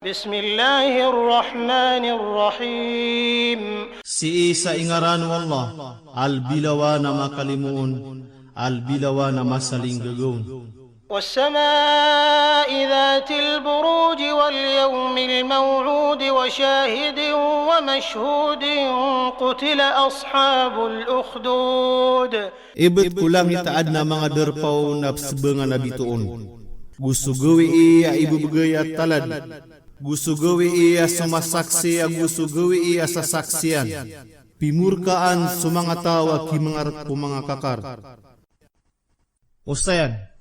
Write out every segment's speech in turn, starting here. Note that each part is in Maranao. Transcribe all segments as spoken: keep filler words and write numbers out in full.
بسم الله الرحمن الرحيم. Sii sa ingaran o Allah, a lbilawan a makalimoon, a lbilawan a masalinggagaon. والسماء ذات البروج واليوم الموعود وشاهد ومشهود. قتل أصحاب الأخدود. Ibt ko langit a adn a manga darpa on a pzbangan a bitoon. Go so gawii a ibebegay a talad. Go so gawii a somasaksi ago so gawii a sasaksian. Pimorkaan so manga taw a kimangark ko manga kakar. Osayan.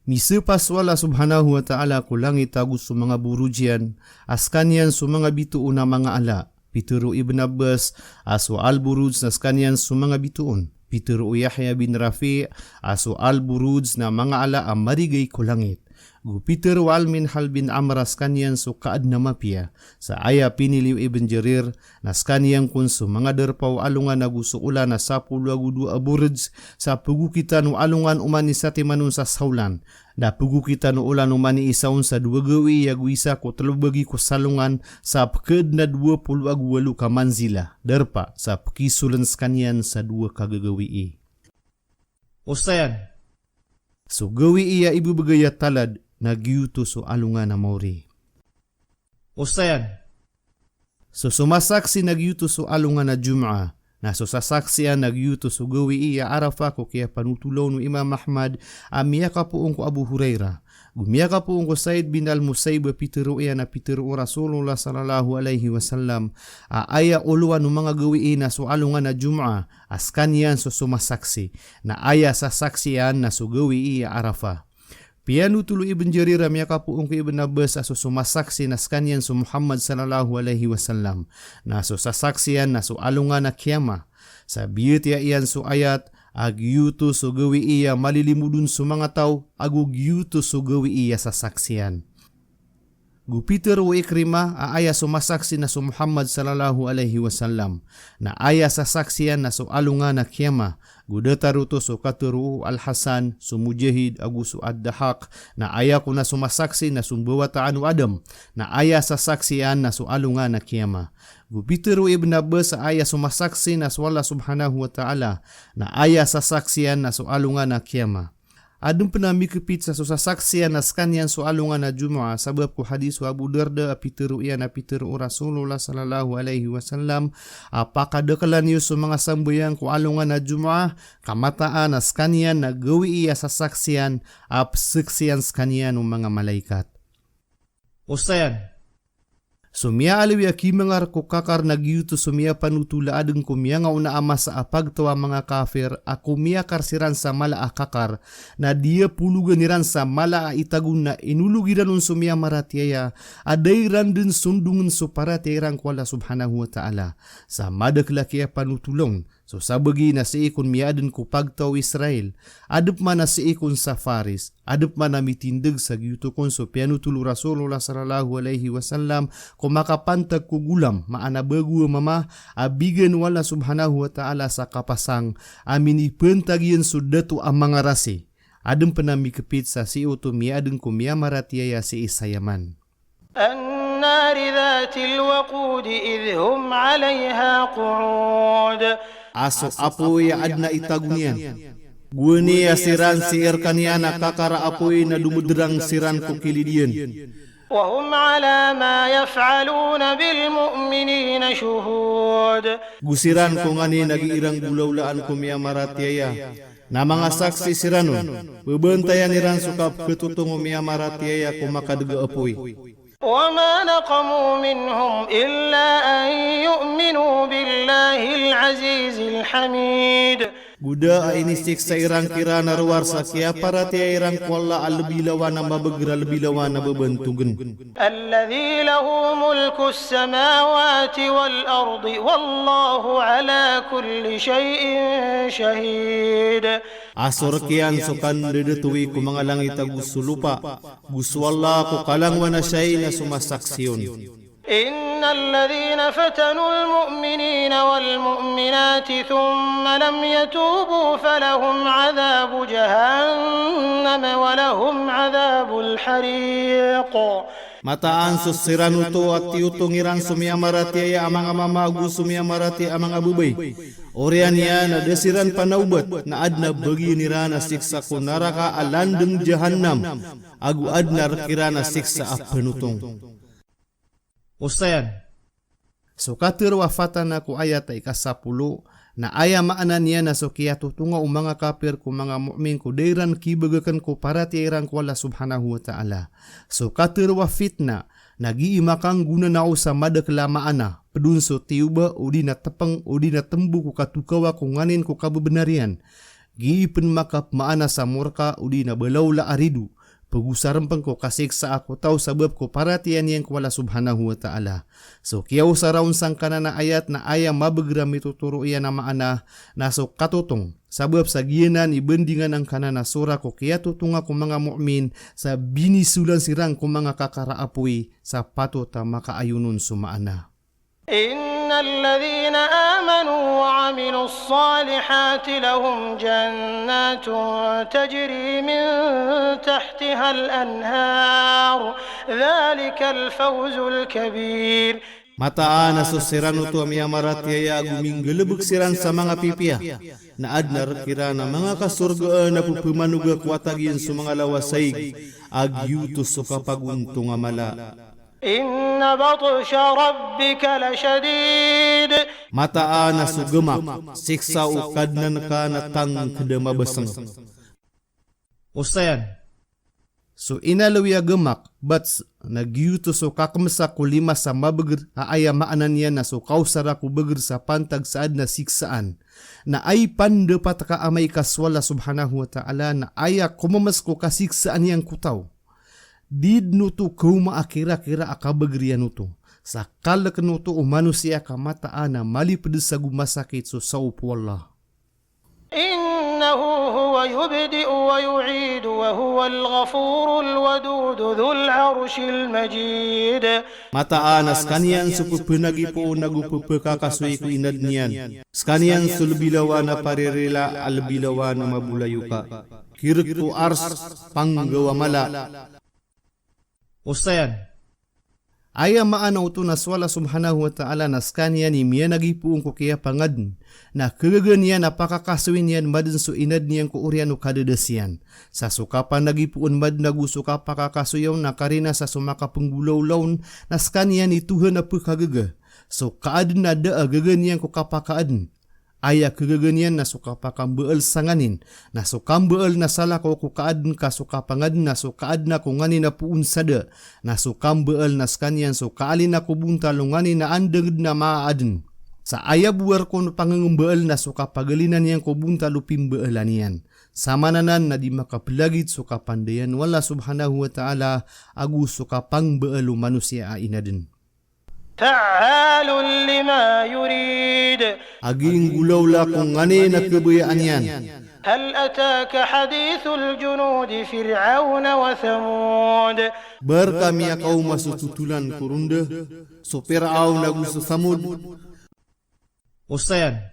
Misepas o Allah subhanahu wa ta'ala ko langit ago so manga boruj iyan, a skaniyan so manga bitoon a manga ala. Pitero o Ibn Abbas, a so al-buruj na skaniyan so manga bitoon. Pitero o Yahya bin Rafi', a so al-buruj na manga ala a marigay ko langit. Go pitero o Al-Minhal bin Amr a skaniyan so kaadn a mapiya. Sa aya pinili o Ibn Jarir, na skaniyan kon so manga darpa o alongan ago so olan a sapolo ago dowa a boruj, sa pegokitan o alongan oman i satiman on sa saolan. Na pegokitan o olan oman i isa on sa dowa gawii ago isa ko telo bagi ko salongan, sa peked na dowa polo ago walo ka manzila, darpa, sa pekisolen skaniyan sa dowa ka gagawii. Osayan. So gawii a ibebegay a talad na giyoto so alongan a maori. Osayan. So somasaksi na giyoto so alongan a Jum'ah, na so sasaksian na giyoto so gawii a Arafah ko kiyapanothola on o Imam Ahmad a miyakapoon ko Abu Hurairah. Go miyakapoon ko Sa'id bin Al-Musayyib a pitero iyan a pitero o Rasulullah sallallahu alaihi wasallam a aya olowan o manga gawii na so alongan a Jum'ah, a skaniyan so somasaksi, na aya sasaksian na so gawii a Arafah. Piyanothol o Ibn Jarir a miyakapoon ko Ibn Abbas a so somasaksi na skaniyan so Muhammad sallallahu alaihi wasallam, na so sasaksian na so alongan a kiyamah. Sa biyatiya iyan so ayat a giyoto so gawii a malilimod on so manga taw, ago giyoto so gawii a sasaksian. Go pitero o Ikrimah a aya somasaksi na so Muhammad sallallahu alaihi wasallam, na aya sasaksian na so alongan a kiyamah. Go datar oto so katero o Al-Hasan, so Mujahid, ago so Ad-Dahhak, na aya kon a somasaksi na so mbawataan o Adam, na aya sasaksian na so alongan a kiyamah. Go pitero o Ibn Abbas a aya somasaksi na so Allah subhanahu wa ta'ala, na aya sasaksian na so alongan a kiyamah. Aden pen a mikepit sa so sasaksian na skaniyan so alongan a Jum'ah, sabap ko hadis o Abu Darda a pitero iyan a pitero o Rasulullah sallallahu alaihi wasallam a pakadakelan iyo so manga sambayang ko alongan a Jum'ah, ka mataan a skaniyan na gawii a sasaksian a pesaksian skaniyan o manga malaikat. Osayan. So miyaaloy a kimangark ko kakar na giyoto so miyapanotol a aden ko miyangaona a masa a pagtaw a manga kafir a komiyakar siran sa mala a kakar, na diyapologan iran sa mala a itagon na inolog iran on so miyamaratiyaya, a da iran den sondongen so paratiyaya iran ko Allah subhanahu wa ta'ala. Sa madakel a kiyapanotol on, so sabagi na sii kon miyaaden ko pagtaw o Israel, aden pman a sii kon sa Faris, aden pman a mitindeg sa giyoto kon so piyanotol o Rasulullah sallallahu alaihi wasallam ko makapantag ko golam, maana bago a mama a bigan o Allah subhanahu wa ta'ala sa kapasang, a minipantag iyan so dato a mangarasi. Aden pen a mikepit sa sii oto miyaaden ko miyamaratiyaya sii sa Yaman. النار ذات الوقود إذ هم عليها قعود. A so apoy a aden a itagon iyan. Gowani a siran sii rekaniyan a kakar a apoy na domederang siran ko kilid iyan. وهم على ما يفعلون بالمؤمنين شهود. Go siran ko nganin a gii ran golawlaan ko miyamaratiyaya, na manga saksi siran on. Bebantayan iran so kapeketotong o miyamaratiyaya ko makadeg a apoy. وما نقموا منهم إلا أن يؤمنوا بالله العزيز الحميد. Go da a inisiksa iran kiran a rowar sa kiyaparatiyaya iran ko Allah a lebilawan a mabeger a lebilawan a bebantogen. الذي له ملك السماوات والأرض والله على كل شيء شهيد. A so rek iyan so kandedetowi ko manga langit ago so lopa, go so Allah ko kalangowan a shayi na somasaksi on. إن الذين فتنوا المؤمنين والمؤمنات ثم لم يتوبوا فلهم عذاب جهنم ولهم عذاب الحريق. Mataan so siran oto a tiyotong iran so miyamaratiyaya a manga mama ago so miyamaratiyaya a manga babay. Oriyan iyan na da siran panawbat na adn a bagian iran a siksa ko naraka a landng jahannam, ago adn a rk iran a siksa a panotong. Osayan. So katharo a fatana ko ayat a ika sapolo, na aya maana niyan na so kiyatotonga o manga kapir ko manga mu'min ko da iran kibagakn ko paratiyaya iran ko Allah Subhanahu wa Ta'ala. So katharo a fitna, na gii makanggona na o sa madakl a maana, pd on so tiyoba, odi na tpng, odi na tmbo ko katokawa ko nganin ko kababnar iyan. Gii pn makapmaana sa morka, odi na balawla a rido. Pagosarmpng ko kasiksa a ko taw sabap ko paratiyaya niyan ko Allah Subhanahu wa Ta'ala. So kiyaosara on sangkanan a ayat na aya mabagr a mitotoro iyan a maana na so katotong. Sabap sa giyanan i bandingan angkanan a sora ko kiyatotonga ko manga mu'min sa binisolan siran ko manga kakara a apoy sa patot a makaayon on so maana. إن الذين آمنوا وعملوا الصالحات لهم جنات تجري من تحتها الأنهار ذلك الفوز الكبير. Mataan a so siran oto a miyamaratiyaya ago minggalbk siran sa manga pipiya, na adn a rk iran a manga kasorgaan a pphmanoga ko atag iyan so manga lawasaig, a giyoto so kapagontong a mala. إن بطش ربك لشديد. Mataan a so gmak, siksa o Kadnan ka na tangkd a mabasng. Osayan. So inalowi a gmak, bats, na giyoto so kakmsa ko lima sa mabagr, a aya maana niyan na so kaosara ko bagr sa pantag sa adn a siksaan. Na aya pandapat ka amay ka so Allah Subhanahu wa Ta'ala, na aya komms ko kasiksaan iyan ko taw. Di dn oto kaoma a kirakira a kabagr iyan oto. Sa kalkn oto o manosiya ka mataan a malipd sa go masakit so saop o Allah. إنه هو يبدئ ويعيد وهو الغفور الودود ذو العرش المجيد. Mataan a skaniyan so pphanagipoon ago pphakakasoy ko inadn iyan. Skaniyan so lbilawan a paririla a lbilawan a mabolayoka. Kirk ko Ars, panggaw a mala. Osayan. Aya maana oto na so Allah Subhanahu wa Ta'ala na skaniyan i miyanagipoon ko kiyapangadn, na khagaga niyan a pakakasoyn iyan madn so inadn iyan ko oriyan o kadadas iyan. Sa so kapanagipoon madn ago so kapakakasoy on na karina sa so makapnggolawla on, na skaniyan i Tohan a pkhagaga. So kaadn a da a gaga niyan ko kapakaadn. Aya khagaga niyan na so kapakambaal sa nganin, na so kambaal na salakaw ko kaadn ka so kapangadn na so kaadn a ko nganin a poon sa da, na so kambaal na skaniyan so kaalina ko bontal o nganin a andangdn a maaadn. Sa aya bo a rk on o pangngambaal na so kapagalinan iyan ko bontal o pimbaalan iyan. Samananan na di makaplagid so kapandayan o Allah Subhanahu wa Ta'ala ago so kapangbaal o manosiya a inadn. فعال لما يريد. A gii nggolawla ko nganin a khabayaan iyan. هل أتاك حديث الجنود فرعون وثمود. Ba rka miyakaoma so totolan ko ronda so Piraon ago so Samud. Osayan.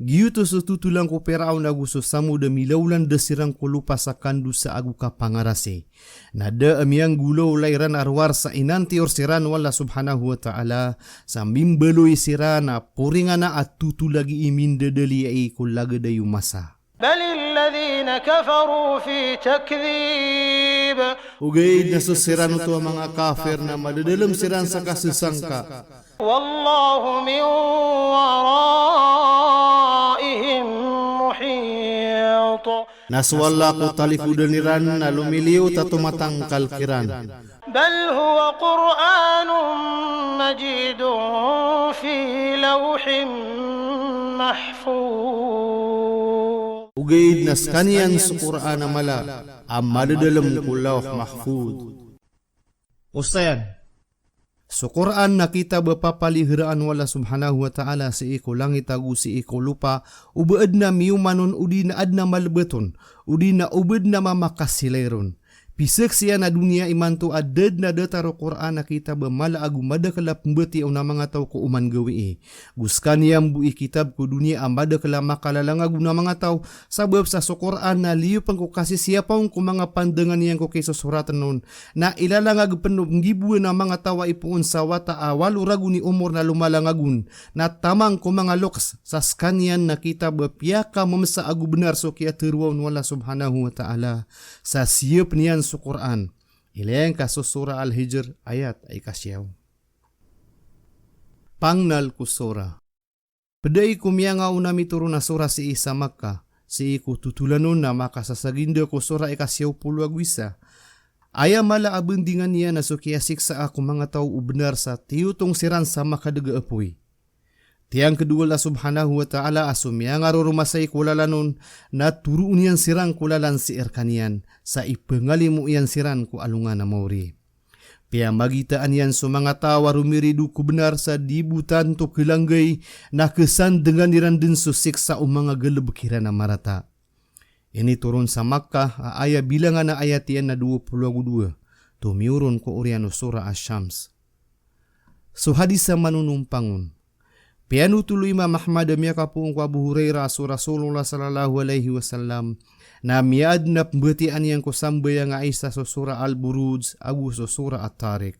Giyoto so totolan ko Piraon ago so Samud a milawlan da siran ko lopa sa kandosa ago kapangarasi. Na da a miyanggolawla iran a rowar sa inantiyor siran o Allah Subhanahu wa Ta'ala, sa mimbaloy siran a poringana a totol a gii mindadaliyai ko lagid a iyo masa. بل الذين كفروا في تكذيب. Ogaid na so siran oto a manga kafir na madadalm siran sa kasasangka. والله من ورائهم محيط. Na so Allah ko talikodan iran na lomiliyo ta tomatangkal kiran. بل هو قرآن مجيد في لوح محفوظ. Ogaid na skaniyan so Qur'an a mala a madadalm ko Lawh Mahfudh. Osayan. So Qur'an na kitab a papaliharaan o Allah Subhanahu wa Ta'ala sii ko langit ago sii ko lopa, o ba adn a miyoman on odi na adn a malbat on, odi na o ba adn a mamakasilay ron. Pisaksian a doniya imanto a da dn a datar o Qur'an a kitab a mala ago madakel a pmbatiya on a manga taw ko oman gawii. Go skaniyan bo i kitab ko doniya a madakel a makalalangagon a manga taw, sabap sa so Qur'an na liyopn ko kasisiyapa on ko manga pandangan iyan ko kisosoratn on, na ilalangag pn o nggiboan a manga taw a ipoon sa wata a walo ragon i omor na lomalangagon, na taman ko manga loks. Sa skaniyan na kitab a piyakamemesa ago bnar so kiyateroa on o Allah subhanahu wa ta'ala. Sa siyapn iyan so Qur'an. Ilay angka so Surah Al-Hijr, ayat a ikasiyaw. Pangnal ko surah. Pd ai ko miyangaona a mitoron a surah sii sa Makkah, sii ko totolan on na makasasaginda ko surah ikasiyaw polo ago isa. Aya mala a bandingan iyan na so kiyasiksaa ko manga taw o bnar sa tiyotong siran sa makadg a apoy. Tiyangkd o Allah subhanahu wa ta'ala a so miyangaroromasay ko lalan on na toroon iyan siran ko lalan sii rkaniyan, sa ipangalimo iyan siran ko alongan a maori. Piyamagitaan iyan so manga taw a romirido ko bnar sa di bo tanto khalanggay na khasandngan iran dn so siksa o manga galbk iran a marata. Initoron sa Makkah a aya bilangan a ayat iyan na dowa polo ago dowa, tomiyoron ko oriyan o Surah Ash-Shams. So hadis a manonompang on. Piyanothol o Imam Ahmad a miyakapoon ko Abu Hurairah a so Rasulullah sallallahu alaihi wasallam na miyaadn a pmbatiyaan iyan ko sambayang a isa so Surah Al-Buruj ago so Surah At-Tariq.